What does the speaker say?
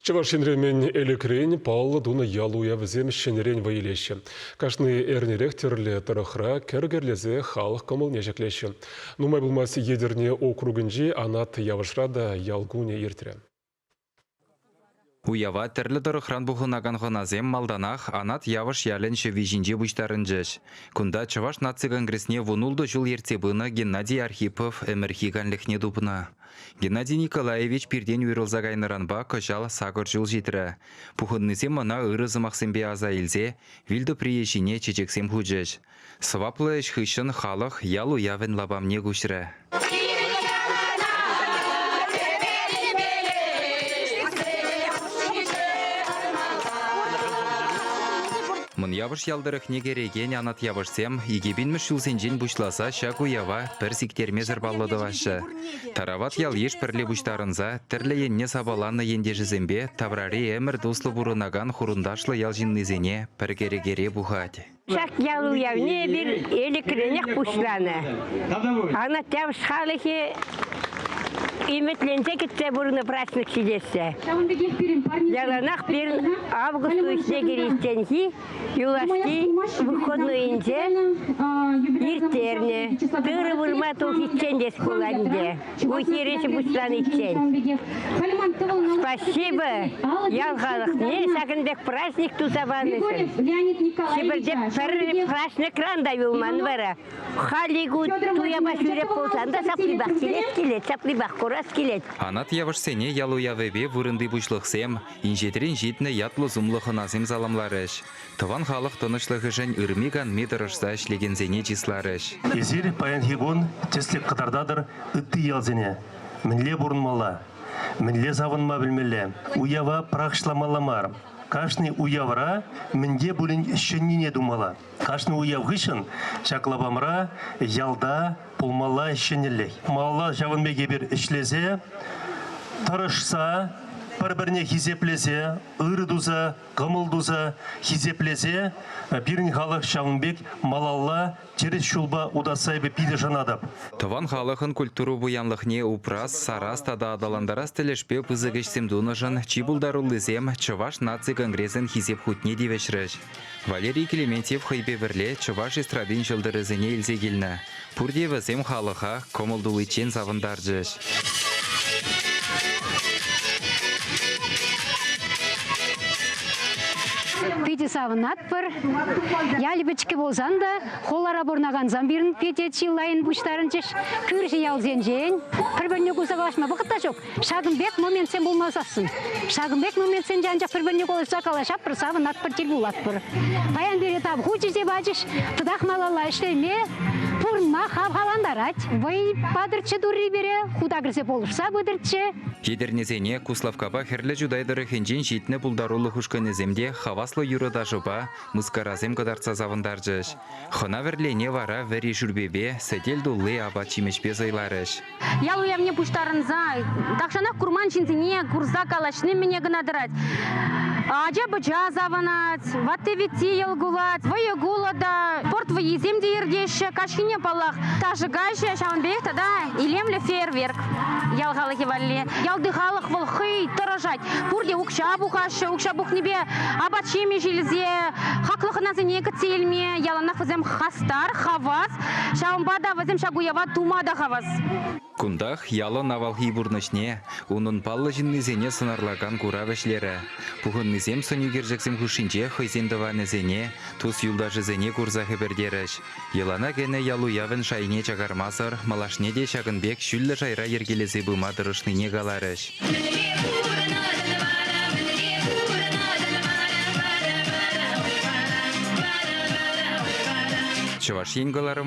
Чӑваш Енре мӗн ӗлӗкрен паллӑ тунӑ ял уявӗсем ҫӗнӗрен вӑй илеҫҫӗ. Кашни эрнерех тӗрлӗ тӑрӑхра кӗр-кӗрлесе халӑх кӑмӑлне ҫӗклеҫҫӗ. Нумай пулмасть Етӗрне округӗнчи Анат Явӑшра та ял кунӗ иртрӗ. Уява тӗрлӗ тӑрӑхран пухӑнакан хӑнасем малтанах Анат Явӑш ялӗн ҫӑви ҫинче пуҫтарӑнчӗҫ. Кунта Чӑваш наци конгресне вунултӑ ҫул ертсе пынӑ Геннадий Архипов ӗмӗрхи канлӗхне тупнӑ. Геннадий Николаевич пиртен уйрӑлса кайнӑранпа кӑҫал сакӑр ҫул ҫитрӗ. Пухӑннисем ӑна ырӑ сӑмахсемпе аса илсе вилтӑприйӗ ҫине чечексем хучӗҫ. Сӑваплӑ ӗҫ хыҫҫӑн халӑх ял уявӗн лапамне куҫрӗ. Мӑн Явӑш ял тӑрӑхне кӗрекен Анат Явӑшсем 2000-мӗш ҫулсенчен пуҫласа ҫак уява пӗр сиктермесӗр паллӑ тӑваҫҫӗ. Тарават ял-йыш пӗрле пуҫтарӑнса тӗрлӗ енне сапаланнӑ ентешӗсемпе таврари ӗмӗр туслӑ пурӑнакан хурӑнташлӑ ял ҫыннисене пӗр кӗрекере пухать. Ҫак ял уявне эпир ӗлӗкренех пуҫланӑ. Анат Явӑш халӑхӗ ӗмӗтленсе кӗтсе пурӑннӑ праҫник ҫитессе. Яланах пирӗн август уйӑхне кӗричченхи Юлашки выходнойӗнче ирттернӗ. Тырӑ вырма тухиччен те шкула ӗнтӗ. Уй-хир ӗҫӗ пуҫланиччен. Спасибо ял халӑхне ҫакӑн пек праҫник туса панӑшӑн. Ҫӗпӗрте пӗр праҫникран та юлман вара. Халӗ ку туяпа ҫӳреп пулсан та ҫаплипах килес килет, ҫаплипах курас килет. Анат Явӑшсене ял уявӗпе вырӑнти пуҫлӑхсем, инҫетрен ҫитнӗ ятлӑ-сумлӑ хӑнасем саламларӗҫ, тӑван халӑх тӑнӑҫлӑхӗшӗн ырми-канми тӑрӑшса ӗҫлекенсене чысларӗҫ. Эсир паянхи кун тӗслӗх кӑтартатӑр ытти ялсене. Мӗнле пурӑнмалла, мӗнле савӑнма пӗлмелле, уява пӑрахӑҫламалла мар. Кашни уявра мӗн те пулин ҫӗннине тумалла. Кашни уяв хыҫҫӑн ҫак лапамра ялта пулмалла ҫӗнӗлӗх. Малалла ҫавӑн пек эпир ӗҫлесе, тӑрӑшса, пӗр-пӗрне хисеплесе, ырӑ туса, кӑмӑл туса, хисеплесе пирӗн халӑх ҫавӑн пек малалла тӗрӗс ҫулпа утасса эпӗ питӗ шанатӑп. Тӑван халӑхӑн культура пуянлӑхне упрас, сарас тата аталантарас тӗлӗшпе пысӑк ӗҫсем тунӑшӑн чи пултаруллисем Чӑваш наци конгресӗн Хисеп хутне тивӗҫрӗҫ. Валерий Клементьев хӑйпе пӗрле чӑваш эстрадин ҫӑлтӑрӗсене илсе килнӗ. Пурте вӗсем халӑха кӑмӑл туличчен савӑнтарчӗҫ. Питӗ савӑнатпӑр. Ялӗ пӗчӗккӗ пулсан та хулара пурӑнакансем пирӗн питӗ чылайӑн пуҫтарӑнчӗҫ. Кӳршӗ ялсенчен пӗр-пӗрне курса калаҫма вӑхӑт та ҫук. Ҫакӑн пек моментсем пулмасассӑн, ҫакӑн пек моментсенче анчах пӗр-пӗрне калаҫса калаҫатпӑр, савӑнатпӑр, тӗл пулатпӑр. Паян пире тав хучӗ те пачӗҫ, тӑтах малалла ӗҫлеме, пурӑнма хавхалантарать. Вӑй патӑрччӗ Турри пире, хута кӗрсе пулӑшса пытӑрччӗ. Етӗрнесене Куславккапа Хӗрлӗ Чутай тӑрӑхӗнчен ҫитнӗ пултарулӑх ушкӑнӗсем те хаваслӑ юрӑ-ташӑпа, мыскарасем кӑтартса савӑнтарчӗҫ. Хӑна-вӗрлене вара вӗри шӳрпепе, сӗтел тулли апат-ҫимӗҫпе сӑйларӗҫ. Ял уявне пуҫтарӑнса тахҫанах курман ҫынсене курса калаҫни мӗне кӑна тӑрать. Ача-пӑча савӑнать, ватти-витти йӑл кулать, вӑйӑ-кулӑ та, спорт вӑййисем те иртеҫҫӗ. Каҫхине, паллах, ташӑ каҫӗ, ҫавӑн пекех тата илемлӗ фейерверк ял халӑхӗ валли. Ялти халӑх вӑл хӑй тӑрӑшать. Пурте укҫа пухаҫҫӗ, укҫа пухнипе апат-ҫимӗҫ илсе хаклӑ хӑнасене кӗтсе илме яланах вӗсем хастар, хавас. Ҫавӑнпа та вӗсем ҫак уява тума та хавас. Кунтах ялӑн авалхи пурнӑҫне, унӑн паллӑ ҫыннисене сӑнарлакан курав ӗҫлерӗ. Пухӑннисем сӑнӳкерчӗксем хушшинче хӑйсен тӑванӗсене, тус-юлташӗсене курса хӗпӗртерӗҫ. Йӑлана кӗнӗ ял уявӗн шайне чакармасӑр малашне те ҫакӑн пек ҫӳллӗ шайра йӗркелесе пыма тӑрӑшнине каларӗҫ. Чӑваш Ен кӑларӑм.